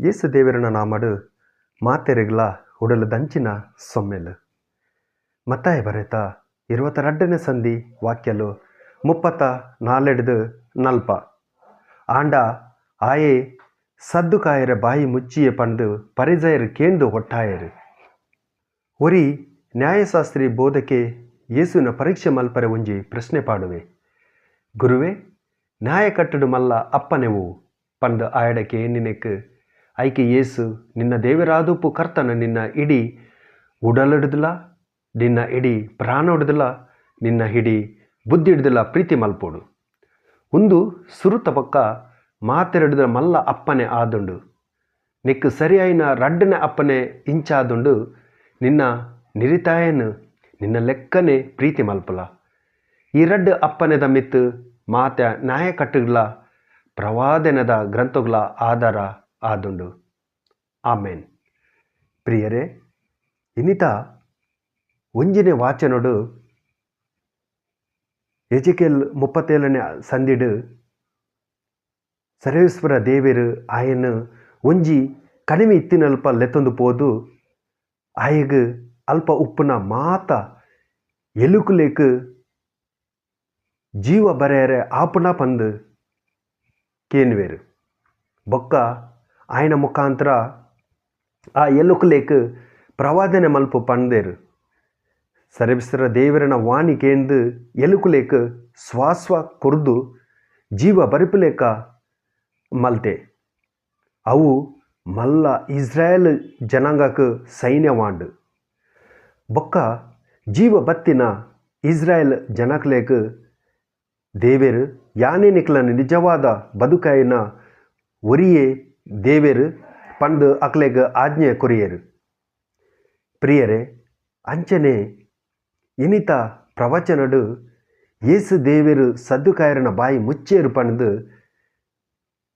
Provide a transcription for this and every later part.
ಯೇಸು ದೇವೆರೆನ ನಾಮಡ್ ಮಾತೆರೆಗ್ಲ ಉಡಲ್ ದಂಚಿನ ಸೊಮ್ಮೆಲ್. ಮತ್ತಾಯ ಬರೆತ 22ನೇ ಸಂಧಿ ವಾಕ್ಯಲು 34ಡ್ದ್ 40. ಆಂಡ ಆಯೆ ಸದ್ದುಕಾಯರ ಬಾಯಿ ಮುಚ್ಚಿಯೆ ಪಂದ್ ಪರಿಜಯರು ಕೇಂದು ಒಟ್ಟಾಯರು. ಒರಿ ನ್ಯಾಯಶಾಸ್ತ್ರಿ ಬೋಧಕೆ ಯೇಸುವಿನ ಪರೀಕ್ಷೆ ಮಲ್ಪರೆ ಒಂಜಿ ಪ್ರಶ್ನೆ ಪಾಡುವೆ. ಗುರುವೇ, ನ್ಯಾಯಕಟ್ಟುಡು ಮಲ್ಲ ಅಪ್ಪನೆವು ಪಂದ್ ಆಯಡಕ್ಕೆ ಎಣ್ಣಿನೆಕ್ ಐಕೆ ಯೇಸು ನಿನ್ನ ದೇವರಾದೂಪು ಕರ್ತನ ನಿನ್ನ ಇಡೀ ಉಡಲಿಡ್ದಲ, ನಿನ್ನ ಇಡೀ ಪ್ರಾಣೊಡ್ದಲ, ನಿನ್ನ ಇಡೀ ಬುದ್ಧಿಡ್ದಲ ಪ್ರೀತಿ ಮಲ್ಪೋಡು. ಉಂದು ಸುರುತ ಪಕ್ಕ ಮಾತೆರಡ್ದ ಮಲ್ಲ ಅಪ್ಪನೆ ಆದುಂಡು. ನಿಕ್ಕು ಸರಿಯಾಯಿನ ರಡ್ಡನೆ ಅಪ್ಪನೆ ಇಂಚಾದುಂಡು, ನಿನ್ನ ನಿರಿತಾಯನು ನಿನ್ನ ಲೆಕ್ಕನೆ ಪ್ರೀತಿ ಮಲ್ಪಲ. ಈ ರಡ್ಡು ಅಪ್ಪನೆದ ಮಿತ್ತು ಮಾತೆ ನ್ಯಾಯಕಟ್ಟುಗಳ ಪ್ರವಾದನದ ಗ್ರಂಥಗಳ ಆಧಾರ ಆದುಂಡು. ಆಮೇನ್. ಪ್ರಿಯರೇ, ಇನಿತ ಒಂಜಿನೇ ವಾಚನೊಡು ಎಜೆಕೆಲ್ 37ನೇ ಸಂಧಿಡು ಸರ್ವೇಶ್ವರ ದೇವೆರು ಆಯನ ಒಂಜಿ ಕಡಿಮೆ ಇತ್ತಿನಲ್ಪ ಲೆತ್ತೊಂದು ಪೋದು ಆಯಗ್ ಅಲ್ಪ ಉಪ್ಪುನ ಮಾತ ಎಲುಕುಲೇಕ್ ಜೀವ ಬರೆಯರೆ ಆಪುನ ಪಂದು ಕೇನ್ವೇರು. ಬೊಕ್ಕ ಆಯನ ಮುಖಾಂತರ ಆ ಎಲುಕುಲೇಕ್ ಪ್ರವಾದನೆ ಮಲ್ಪು ಪಂದೇರು. ಸರ್ವೇಶ್ವರ ದೇವರನ ವಾಣಿ ಕೇಂದು ಎಲುಕುಲೇಕ್ ಸ್ವಾಸ್ವ ಕೊರ್ದು ಜೀವ ಬರಿಪುಲೇಕ ಮಲ್ತೆ. ಅವು ಮಲ್ಲ ಇಸ್ರಾಯೇಲ್ ಜನಾಂಗಕ್ಕೆ ಸೈನ್ಯವಾಂಡು. ಬೊಕ್ಕ ಜೀವ ಬತ್ತಿನ ಇಸ್ರಾಯೇಲ್ ಜನಕ್ಲೇಕ್ ದೇವೆರು ಯಾನೇ ನಿಕ್ಲನ ನಿಜವಾದ ಬದುಕಾಯಿನ ಒರಿಯೇ ದೇವೆರು ಪಂದು ಅಕ್ಲೆಗ್ ಆಜ್ಞೆ ಕೊರಿಯರು. ಪ್ರಿಯರೇ, ಅಂಚನೆ ಇನಿತ ಪ್ರವಚನಡು ಯೇಸು ದೇವೆರು ಸದ್ದುಕಾಯರನ ಬಾಯಿ ಮುಚ್ಚೇರು ಪಂದು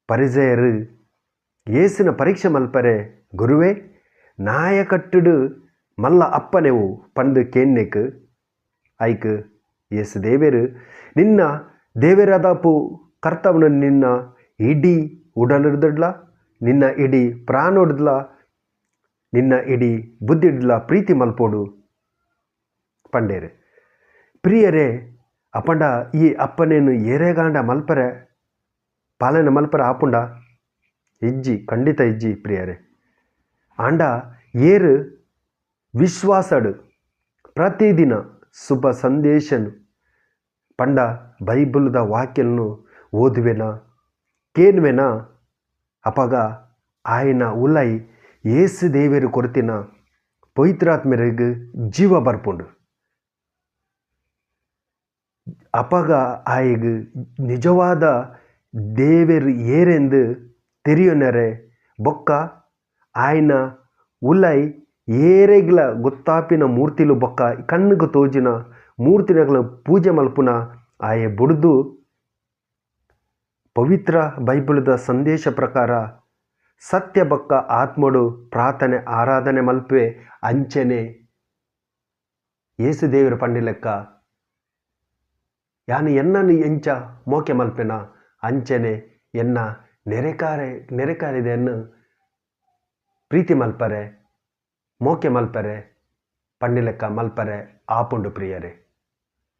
ಪರಿಜಯರು ಯೇಸುನ ಪರೀಕ್ಷೆ ಮಲ್ಪರೆ ಗುರುವೇ ನಾಯಕಟ್ಟುಡು ಮಲ್ಲ ಅಪ್ಪನೆವು ಪಂದು ಕೇನ್ನೆಕ್ ಐಕ್ ಯೇಸು ದೇವೆರು ನಿನ್ನ ದೇವೆರಾದಪು ಕರ್ತವನ ನಿನ್ನ ಇಡೀ ಉಡಲಿಡ್ದಡ್ಲ, ನಿನ್ನ ಇಡೀ ಪ್ರಾಣೊಡ್ದಲ, ನಿನ್ನ ಇಡೀ ಬುದ್ಧಿಡ್ಲ ಪ್ರೀತಿ ಮಲ್ಪೋಡು ಪಂಡೇರು. ಪ್ರಿಯರೇ, ಅಪಂಡ ಈ ಅಪ್ಪನೇನು ಏರೆಗಾಂಡ ಮಲ್ಪರೆ ಪಾಲನೆ ಮಲ್ಪರೆ ಆಪುಂಡ ಇಜ್ಜಿ, ಖಂಡಿತ ಇಜ್ಜಿ ಪ್ರಿಯರೇ. ಆಂಡ ಏರು ವಿಶ್ವಾಸಡು ಪ್ರತಿದಿನ ಶುಭ ಸಂದೇಶನು ಪಂಡ ಬೈಬಲ್ದ ವಾಕ್ಯನು ಓದುವೆನ ಕೇನ್ವೆನ ಅಪಗ ಆಯನ ಉಲೈ ಏಸು ದೇವೆರು ಕೊರತಿನ ಪವಿತ್ರಾತ್ಮರಿಗೆ ಜೀವ ಬರ್ಪುಂಡು. ಅಪಗ ಆಯಗ್ ನಿಜವಾದ ದೇವೆರು ಏರೆಂದು ತೆರಿಯೊನರೆ ಬೊಕ್ಕ ಆಯನ ಉಲೈ ಏರೆಗ್ಲ ಗೊತ್ತಾಪಿನ ಮೂರ್ತಿಲು ಬೊಕ್ಕ ಕಣ್ಣುಗು ತೋಜಿನ ಮೂರ್ತಿನಗ್ಲ ಪೂಜೆ ಮಲ್ಪುನ ಆಯೆ ಬುಡ್ದು ಪವಿತ್ರ ಬೈಬಲ್ದ ಸಂದೇಶ ಪ್ರಕಾರ ಸತ್ಯ ಬೊಕ್ಕ ಆತ್ಮಡು ಪ್ರಾರ್ಥನೆ ಆರಾಧನೆ ಮಲ್ಪೆ. ಅಂಚನೆ ಯೇಸು ದೇವರ ಪಂಡಿ ಲೆಕ್ಕ ಯಾನು ಎನ್ನನು ಎಂಚ ಮೋಕೆ ಮಲ್ಪೆನ ಅಂಚನೆ ಎನ್ನ ನೆರೆಕಾರಿದೆಯನ್ನು ಪ್ರೀತಿ ಮಲ್ಪರೆ ಮೋಕೆ ಮಲ್ಪರೆ ಪಂಡಿ ಲೆಕ್ಕ ಮಲ್ಪರೆ ಆಪುಂಡು. ಪ್ರಿಯರೇ,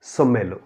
ಸೊಮ್ಮೆಲು.